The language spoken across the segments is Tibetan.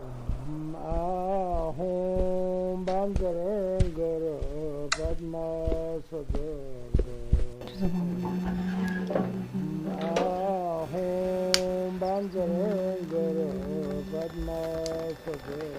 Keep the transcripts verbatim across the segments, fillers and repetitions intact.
ཨ་ཧོ་བཛྲ་གུ་རུ་པདྨ་སིདྡྷི། ཨ་ཧོ་བཛྲ་གུ་རུ་པདྨ་སིདྡྷི།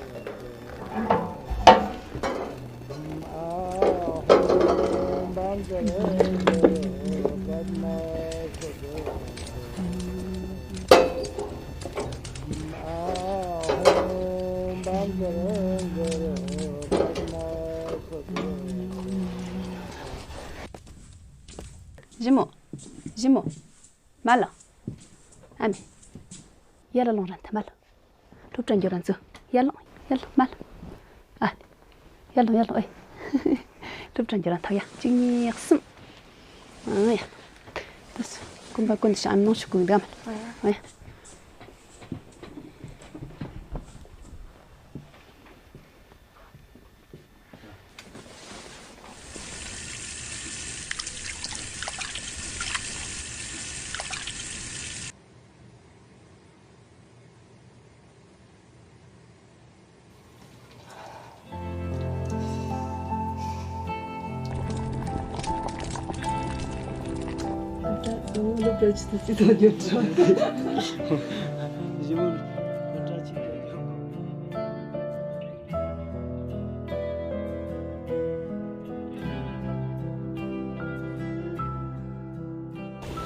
ཞི་མོ། ཞི་མོ། མ་ལ། ཨ་མས། ཡར་ལོངས་ར་ཐལ་མ་ལ། སློབ་གྲྭ་འགྱོ་ར་འཛུལ། ཡར་ལོངས། ཡར་ལོངས་མ་ལ། ཨ། ཡར་ལོངས་ཡར་ལོངས་ཨེ། སློབ་གྲྭ་འགྱོ་ར་ཐལ་ཡ། གཅིག་གཉིས་གསུམ། ཨ་ཡ། ད་སུ། ཀུན་པ་ཀུན་ཏུ་ཤ་ཨ་མ་ནང་ཆུ་ཀུན་དགའ་མ་ལ། ཨ་ཡ།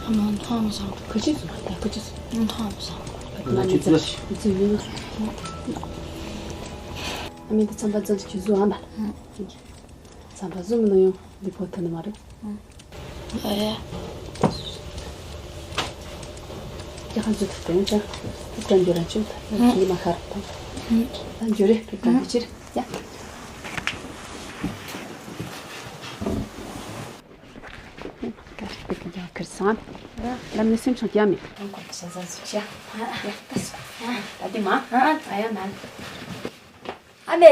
ཨ་མ་མཐོང་མ་སོང་། ཁ་ཅིག་སོང་། ད་ཁ་ཅིག་སོང་། མཐོང་མ་སོང་། ང་ཅི་ཚོད། ཨ་མི་འདི་ཚན་པ་ཚན་ཅིག་བཟོ་ཨ་མ། ཚན་པ་བཟོ་མི་ནུས་ཡོང་འདི་པོ་ཐོན་ནི་མ་རེད། ཨ་ཡ། རྒྱ་གར་ཚོ་ཐུག་དོན་ཅང་། ཐུག་དོན་རྒྱུ་རང་ཅུང་ཐུག་ཡིན་མ་ཁར་དང་། ད་འཇུ་རེ་ཐུག་དོན་རྒྱུ་ཕྱིར་ཡ། ཀར་ཏིག་རྒྱ་གར་སང་། ལམ་ནས་སེམས་ཆུང་རྒྱ་མི། ཁོང་ཁོང་གི་ས་ས་སུ་ཤ། ཡ་ད་སུ། ད་དེ་མ། ཨ་ཡ་མ། ཨ་མེ། ཨ་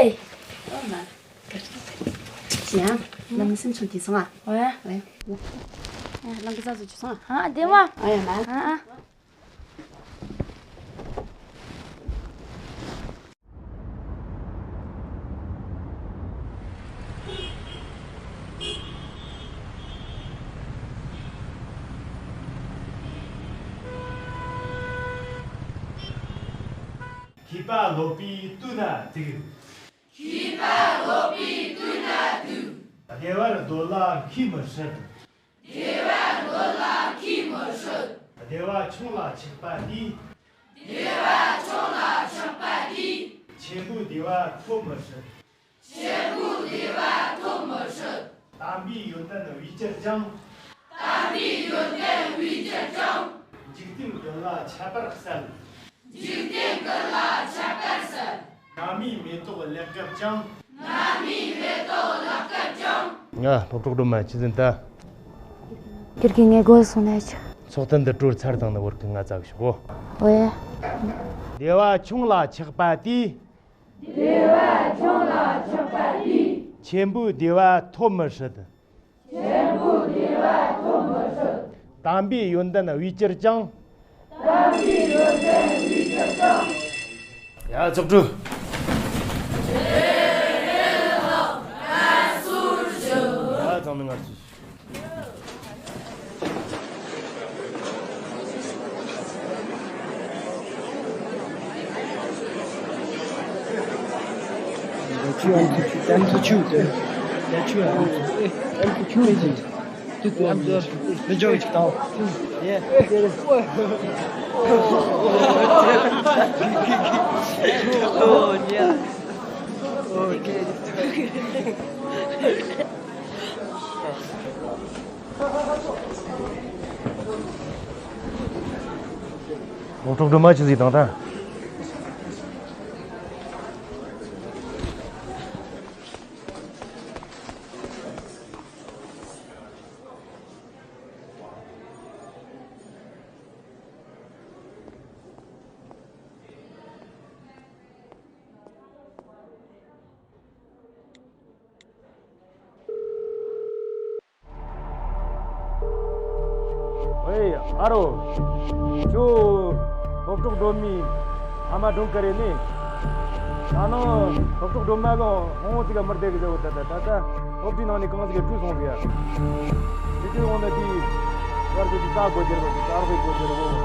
མ། ཅི་ཡང་། ལམ་སེམས་ཆུང་གྱིས་སོང་ཨ། ཨོ་ཡ། ཨོ་ཡ། ལམ་གྱི་ས་སུ་ཅི་སོང་ཨ། ཨ་དེ་མ། ཨ་ཡ་མ། ཨ་ཨ། མཁས་པ་སློབ་པའི་དུས་ན་ཐུག་མཁས་པ་སློབ་པའི་དུས་ན་ཐུག་བདེ་བར་སྡོད་ལ་མཁས་མི་སྲིད། བདེ་བར་སྡོད་ལ་མཁས་མི་སྲིད། བདེ་བ་ཆུང་ལ་ཆགས་པ་དེས། བདེ་བ་ཆུང་ལ་ཆགས་པ་དེས། ཆེན་པོའི་བདེ་བ་ཐོབ་མི་སྲིད། ཆེན་པོའི་བདེ་བ་ཐོབ་མི་སྲིད། དམ་པའི་ཡོན་ཏན་བས་གྱུར་ཅིང་། དམ་པའི་ཡོན་ཏན་བས་གྱུར་ཅིང་། འཇིག་རྟེན་ཀུན་ལ་ཁྱད་པར་གསལ། འཇིག་རྟེན་ཀུན་ལ་ཁྱད་པར་གསལ། མནའ་མའི་མེ་ཏོག་ལེགས་བཀབ་ཅིང་། མནའ་མའི་མེ་ཏོག་ལེགས་བཀབ་ཅིང་། ང་སློབ་གྲོགས་སྒྲོལ་མ་ཆི་ཟིན་ད། ཁྱེད་ཀྱིས་ངའི་སྒོ་སོང་ནས་ཆ། ཚོགས་ཐུན་འདི་གྲོལ་ཚར་དང་ནི་བར་གྱི་ང་ཚ་གི་ཤོག་གོ། ཨོ་ཡ། བདེ་བ་ཆུང་ལ་ཆགས་པ་དེས། བདེ་བ་ཆུང་ལ་ཆགས་པ་དེས། ཆེན་པོའི་བདེ་བ་ཐོབ་མི་སྲིད། ཆེན་པོའི་བདེ་བ་ཐོབ་མི་སྲིད། དམ་པའི་ཡོན་ཏན་བས་གྱུར་ཅིང་། དམ་པའི་ཡོན་ཏན་བས་གྱུར་ཅིང་། ཡ་ཚོགས་གྲོལ། ཡ་ཚང་མས་ངར་ཚུལ། སློབ་གྲོགས་སྒྲོལ་མ་ཆི་ཟིག་དང་ད། ཨེ་ཨ་རོ། ཁྱོད་སློབ་གྲོགས་སྒྲོལ་མའི་ཨ་མ་སྒྲོལ་དཀར་རེད་ནི། ད་ནང་སློབ་གྲོགས་སྒྲོལ་མ་ལོ་ཧོང་ཧོང་ཅིག་ག་མི་བསྡད་གི་ཟེར་བ། ད་ད་ད་ད་སློབ་གྲྭའི་ནང་ནས་གང་ཟིག་གི་བྲོས་སོང་ཟིག་ཡ། དེ་དུས་འོང་ན་དེའི་ཡར་དུ་དེ་ད་སྒོ་འགྱེལ་བ་དེ་ད་རོགས་སྒོ་འགྱེལ་བ།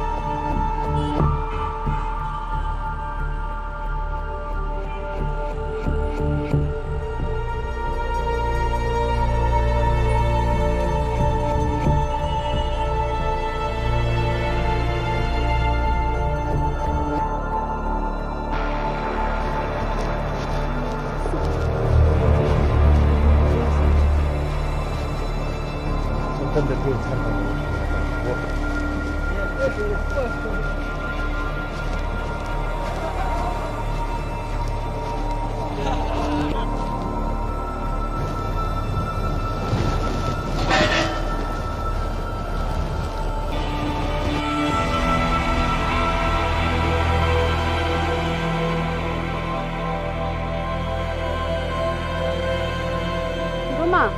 སྒྲོལ་མ།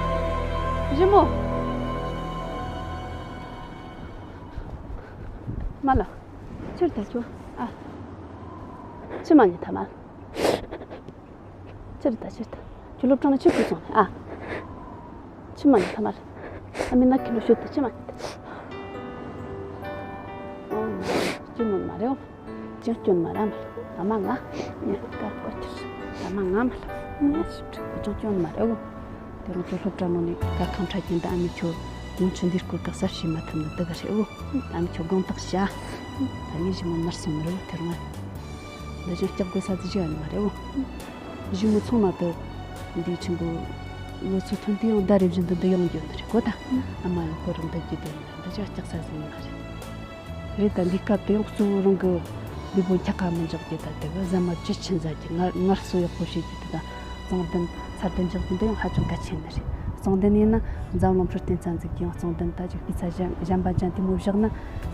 ཞི་མོ། མ་ལ། ཕྱིར་ད་ཁྱོད། ཨ། ཕྱི་མ་ཉལ་ཐལ་མ། ཕྱིར་ད་ཕྱིར་ད། ཁྱོད་སློབ་གྲྭ་ན་ཕྱིར་བུད་སོང་ནས་ཨ། ཕྱི་མ་ཉལ་ཐལ་མ། ཨ་མི་ན་ཁྱི་ལོ་ཤོད་ད་ཕྱི་མ་ཉལ་ད། ཨོ། སྐྱོན་ནོར་མ་རེད་ཨོ། ཅང་སྐྱོན་མ་རེད་མ། ཨ་མ་ང་། ཉལ་ཀ་ཀོ་ཁྱིར། ཨ་མ་ང་མ་ལ། ཅང་སྐྱོན་མ་རེད་ཨོ། དེ་རིང་ཁྱོད་སློབ་གྲྭ་ནང་ནས་དཀའ་ཁག་འཕྲད་རྐྱེན་དུ་ཨ་མས་ཁྱོད་ཉིན་ཆུ་འདིའི་སྐོར་གི་གསར་བཤད་མ་ཐུབ་ནི་དེ་ག་རེད་འོ། ཨ་མས་ཁྱོད་དགོངས་དག་བྱ། ད་ངས་ཞི་མོ་མར་སོང་ནི་རེད་འོ། དེ་རིང་འདི་ཅང་སྐྲག་དགོས་ས་ཟིག་ཞིག་ཨ་ནི་མ་རེད་འོ། ཞི་མོ་ཚང་མ་དུ་འདིའི་ཆེན་པོ་ལོ་ཚོད་ཐོན་དུས་ཡང་ཟླ་རེ་བཞིན་དུ་འདི་ཡོང་རྒྱུ་ནི་རེད་གོ། ད་ཨ་མ་ཡང་ཁོ་རང་འདི་རྒྱུ་དེ་འདི་ཅང་སྐྲག་ས་ཟིག་ཡིན་མ་རེད། རེད། ད་འདི་སྐབས་དུ་ཡང་གཙོ་བོ་རང་གི་ལུས་པོ་འཁྱག་ག་མི་འཇོག་རྒྱུ། ད་དེ་གི་ཟ་མ་བཅུད་ཆེན་ཟ་རྒྱུ། ངལ་ངལ་གསོ་ཡག་པོ་བྱེད་རྒྱུ་དེ་དང་གཙང་དོན་ཚར་དུ་འཇོག་རྒྱུ་འདི་ཡང་ཧ་ཅང་གལ་ཆེན་ནི་རེད། གཙང་དོན་ཡིན་ན་འཛམ་གླིང་འཕྲོད་བསྟེན་རྩ་འཛུགས་ཀྱི་ཡང་གཙང་དོན་ད་ཅིག་སྤུས་ཚད་གཞན་གཞན་པ་ཅན་དེ་མོ་བཞག་ན་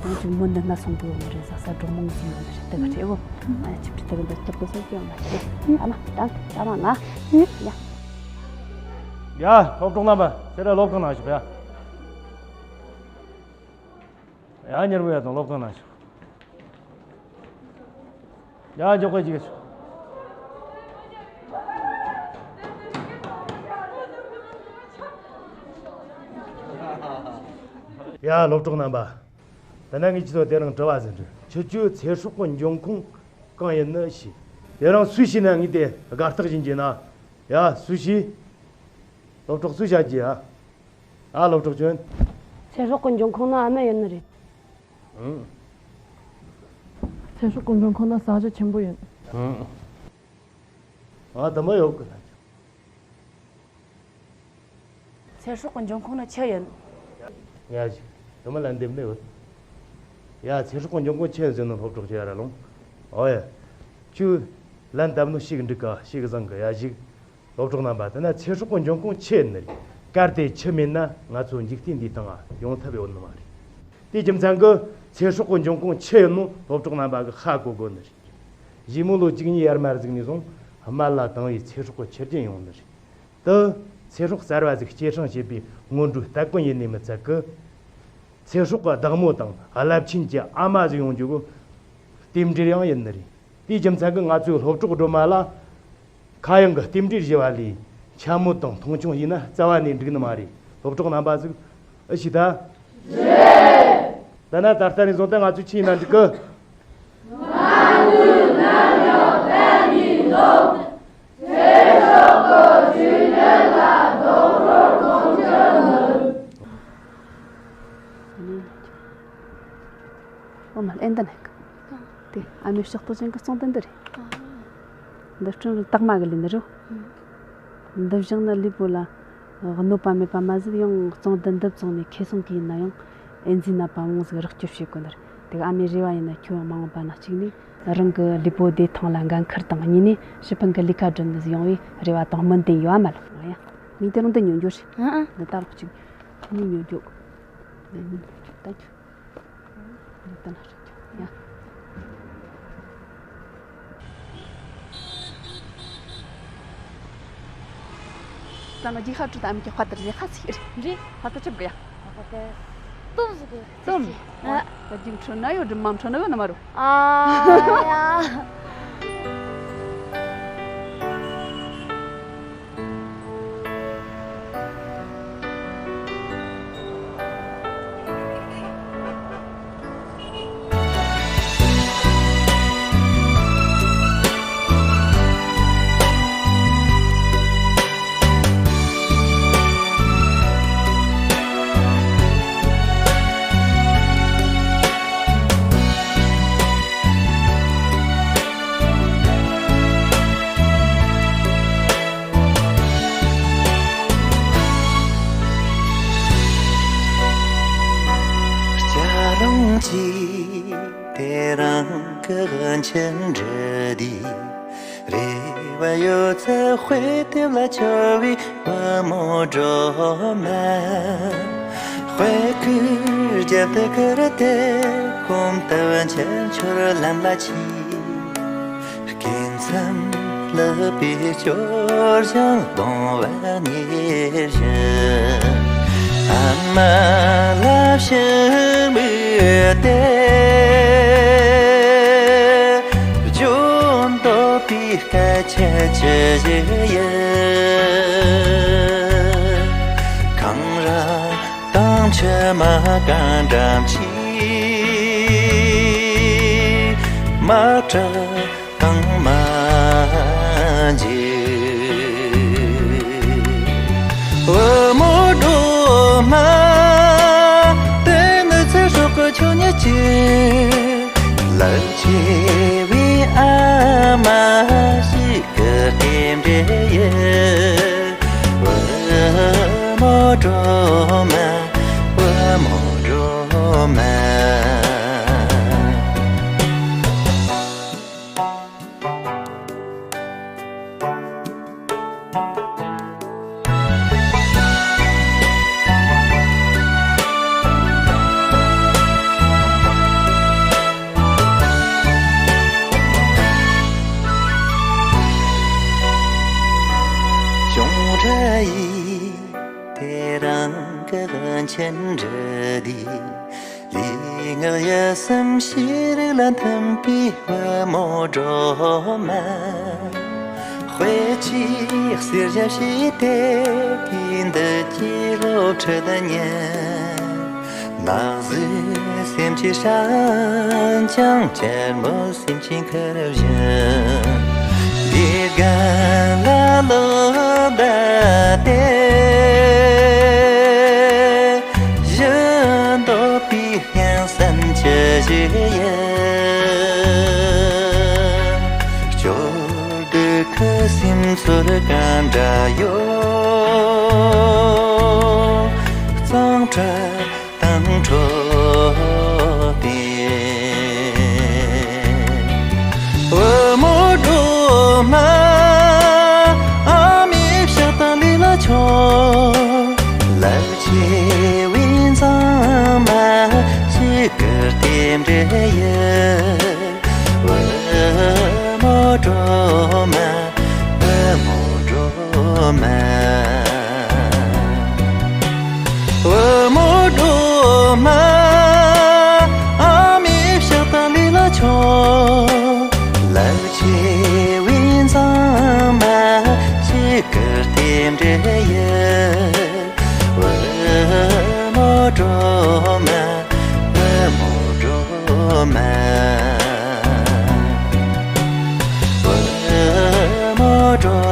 ཡང་ཅིག་མོ་འདི་ན་སོང་གི་ཡོད་ནི་རེད་ཟ་ས་གྲོགས་མང་ཟིག་ཡོད་ནི་རེད། དེ་ག་རེད་འོ། ཨ་ཆིབས་དེ་གི་འདི་སྐྲག་གི་སོང་གི་ཡོད་མ་རེད། ཨ་མ་ད་ད་མ་ང་ཡ། ཡ་སློབ་གྲོགས་རྣམ་པ་ཁྱེད་རང་སློབ་ཁང་ནང་ཞོག་ཡ། ཡ་མྱུར་བ་ཡ་དང་སློབ་ཁང་ནང་ཞོག་ཡ་མགྱོགས་པོ་ཅིག་ཡ་སློབ་གྲོགས་རྣམ་པ། ད་ནངས་ངས་ཁྱེད་ཚོ་དེ་རིང་དྲི་བ་ཟིག་འདྲི། ཁྱེད་ཚོའི་ཚེ་སྲོག་གི་འབྱུང་ཁུངས་གང་ཡིན་ནི་ཤེས། དེ་རིང་སུས་ཤེས་ན་ངས་དེ་དགའ་རྟགས་བྱིན་གྱིས་ན། ཡ་སུས་ཤེས། སློབ་གྲོགས་སུས་བྱ་རྒྱུ་ཡ། ཨ་སློབ་གྲོགས་ཁྱོད། ཚེ་སྲོག་གི་འབྱུང་ཁུངས་ནི་ཨ་མ་ཡིན་ནི་རེད། ཨང་། ཚེ་སྲོག་གི་འབྱུང་ཁུངས་ནི་ས་ཆ་ཆེན་པོ་ཡིན། ཨང་། ཨ་དུ་མ་ཡོད་གི་ན། ཚེ་སྲོག་གི་འབྱུང་ཁུངས་ནི་ཆུ་ཡིན། ཡ་ཞིག་དུ་མ་ལན་འདེབས་ནི་ཡོད། ཡ་ཚེ་སྲོག་གི་འབྱུང་ཁུངས་ཆུ་ཡིན་ཟེར་ནི་སློབ་གྲོགས་ཁྱོད་ཡ་ར་ལོང་། ཨོ་ཡ། ཁྱོད་ལན་བཏབ་ནི་ཞིག་འགྲིག་ག་ཞིག་བཟང་གི། ཡ་ཞིག་སློབ་གྲོགས་རྣམ་པ། དེ་ན་ཚེ་སྲོག་གི་འབྱུང་ཁུངས་ཆུ་ཡིན་ནི་རེད། གལ་ཏེ་ཆུ་མེད་ན་ང་ཚོ་འཇིག་རྟེན་འདིའི་སྟེང་ང་ཡོང་ཐབས་ཡོད་ནི་མ་རེད། དེའི་རྒྱུ་མཚན་གྱིས་ཚེ་སྲོག་གི་འབྱུང་ཁུངས་ཆུ་ཡིན་ནོ་སློབ་གྲོགས་རྣམ་པ་གིས་ཧ་གོ་དགོས་ནི་རེད། ཞི་མོ་ལོ་བཅུ་གཉིས་ཡར་མར་ཟིག་ནས་བཟུང་སྨན་ལ་དྭངས་བའི་ཚེ་སྲོག་གི་ཆུ་རྒྱུན་ཡོང་ནི་རེད། དེ་ཚེ་སྲོག་གསར་བ་ཟིག་སྐྱེད་སྲིང་བྱེད་པའི་སྔོན་འགྲོའི་སྟ་གོན་ཡིན་ནི་མི་ཚད་གི། ཚེ་སྲོག་གི་བདག་མོ་དང་རླབས་ཆེན་གྱི་ཨ་མ་ཟིག་ཡོང་རྒྱུ་གི་རྟེན་འབྲེལ་ཡང་ཡིན་ནི་རེད། དེའི་རྒྱུ་མཚན་གྱིས་ང་ཚོའི་སློབ་གྲོགས་སྒྲོལ་མ་ལ་ཁ་གཡང་གི་རྟེན་འབྲེལ་ཞུ་བ་ལས་འཕྱ་སྨོད་དང་མཐོང་ཆུང་བྱས་ན་རྩ་བ་ནས་འགྲིག་ནི་མ་རེད། སློབ་གྲོགས་རྣམ་པ་ཟིག་ཨེ་ཤེས་ད། རེད། ད་ན་ད་ལྟ་ནས་བཟུང་སྟེ་ང་ཚོས་ཆི་ཡིན་ན་འགྲིག་གི། ང་ཚོས་ནམ་ཡང་བརྟན་གཉིས་འཛོམས། ཚེ་སྲོག་གི་ཆུ་རྒྱུན་ལ་རྡོག་རོལ་གཏོང་རྒྱུ་མིན། ཨོ་མ་ཨེ་འདི་ནས་གི། དེ་ཨ་མའི་ཕྱག་རྟགས་ཅན་གྱི་གཙང་དོན་འདི་རེད། འདི་སྤྲིན་རུ་སྟག་མ་གི་ལས་ནི་རུ། འདི་བཞག་ན་ལུས་པོ་ལ་གནོད་པ་མེད་པ་མ་ཟད་ཡང་གཙང་དོན་འདི་བཙོངས་ནས་ཁེ་བཟང་གི་ཡིན་ན་ཡང་ཨེ་འཛི་ནད་པ་མང་ཟིག་རོགས་སྐྱོབ་བྱེད་དགོས་ནི་རེད། དེ་གི་ཨ་མའི་རེ་བ་ཡིན་ན་ཁྱོད་མ་འོངས་པ་ན་གཅིག་ནས་རང་གི་ལུས་པོ་བདེ་ཐང་ལ་འགན་འཁུར་དང་གཉིས་ནས་ཕྱི་ཕན་གི་ལས་ཀ་སྒྲུབ་ནི་ཟིག་ཡོང་བའི་རེ་བ་དང་སྨོན་འདུན་ཡོད་ཨ་མ་ལགས། ཡ། མིག་དེ་རང་འདི་ཉོ་རྒྱུ་རེད། ཨ་ཨ། འདི་ལྟ་ལོག་ཅིག་ཉོ་ཉོ་རྒྱུ། འདི་ཉོ་རྒྱུ་ད་ཁྱོད། འདི་ལྟ་ན་རེད་ཡ། ད་ང་རྒྱུག་ཤར་ཁྲོད་དུ་ཨ་མ་གི་དཔའ་དར་ཟེ་ཁ་ཚིག་རེད། རེད། ཧ་ད་ཅི་དགོས་ཡ། ཧ་ད་དེ་སྟོབས་ཟིག་གི། སྟོབས། ཨ། ད་རྒྱུག་ཁྲོད་ན་ཡོད་འགྲིམ་མམ་ཁྲོད་ན་ཡོད་ན་མ་རུ། ཨ་ཡ། གི་མཆུ་འགྲོས་འདིས། རེ་བ་ཡོད་ཚད་དཔེ་དེབ་ལ་འཁྱོལ་བའི་བུ་མོ་སྒྲོལ་མ། དཔེ་ཁུག་རྒྱབ་ཏུ་བསྐུར་ཏེ། གོམ་སྟབས་འཕྲལ་འཕྲལ་ལམ་ལ་ཆས། སྐྱེ་མཚམས་ལེགས་པའི་སྐྱོར་ཞིང་གདུང་བ་ཉེར་བཞི། ཨ་མ་ལ་ཕྱིར་མིག་ལྟོས་ཏེ། བརྗོད་འདོད་པའི་སྐད་ཆ་ཅི་ཞིག་ཡིན། འཁང་ར་དང་མཆི་མ་གང་འགྲམ་གྱིས། མ་བྲལ་དང་མ་འབྱེད། བུ་མོ་སྒྲོལ་མ། དེ་ནི་ཚེ་སྲོག་གི་ཆོས་ཉིད་ཅིག། ལག་ཆེ་བའི་ཨ་མ་ཞིག་གི་རྟེན་འབྲེལ་ཡིན། བུ་མོ་སྒྲོལ་མ། བུ་མོ་སྒྲོལ་མ། གཅུང་སྒྲ་ཡིས་དེ་རིང་གི་མཆུ་འགྲོས་འདིས། ལུས་ངག་ཡིད་གསུམ་ཤེས་རིག་ལ་མཐུན་པའི་བུ་མོ་སྒྲོལ་མ། དཔེ་ཆའི་གསེར་ཞབས་ཕྱེས་ཏེ། དུས་འདི་སྐྱེས་ལོ་ཁྲི་དང་ཉེར། ནག་བཟོའི་སེམས་ཀྱི་སྲན་ལྗང་སྐྱེར་མོ་སེམས་ཀྱི་མཁར་བཞིན། འདི་སྒང་ལ་ལོ་ཟླ་སྟེ། བཞུད་འདོད་པའི་སྙན་གསན་ཅི་ཞིག་ཡིན། སྐྱོ་སྡུག་གི་སེམས་ཚོར་གང་འདྲ་ཡོད། གཙང་སྦྲ་དང་འཕྲོད་བསྟེན། བུ་མོ་སྒྲོལ་མ། ཨ་མའི་ཕྱག་དང་ལུས་ལ་མཆོད། ལག་ཆེ་བའི་མཛངས་མ་ཞིག་གི་རྟེན་འབྲེལ་ཡིན། བུ་མོ་སྒྲོལ་མ། བུ་མོ་སྒྲོལ་མ། བུ་མོ་སྒྲོལ་མ། ཨ་མའི་ཕྱག་དང་ལུས་ལ་མཆོད། ལག་ཆེ་བའི་མཛངས་མ་ཞིག་གི་རྟེན་འབྲེལ་ཡིན། བུ་མོ་སྒྲོལ་མ། བུ་མོ་སྒྲོལ་མ། བུ་མོ་སྒྲོལ་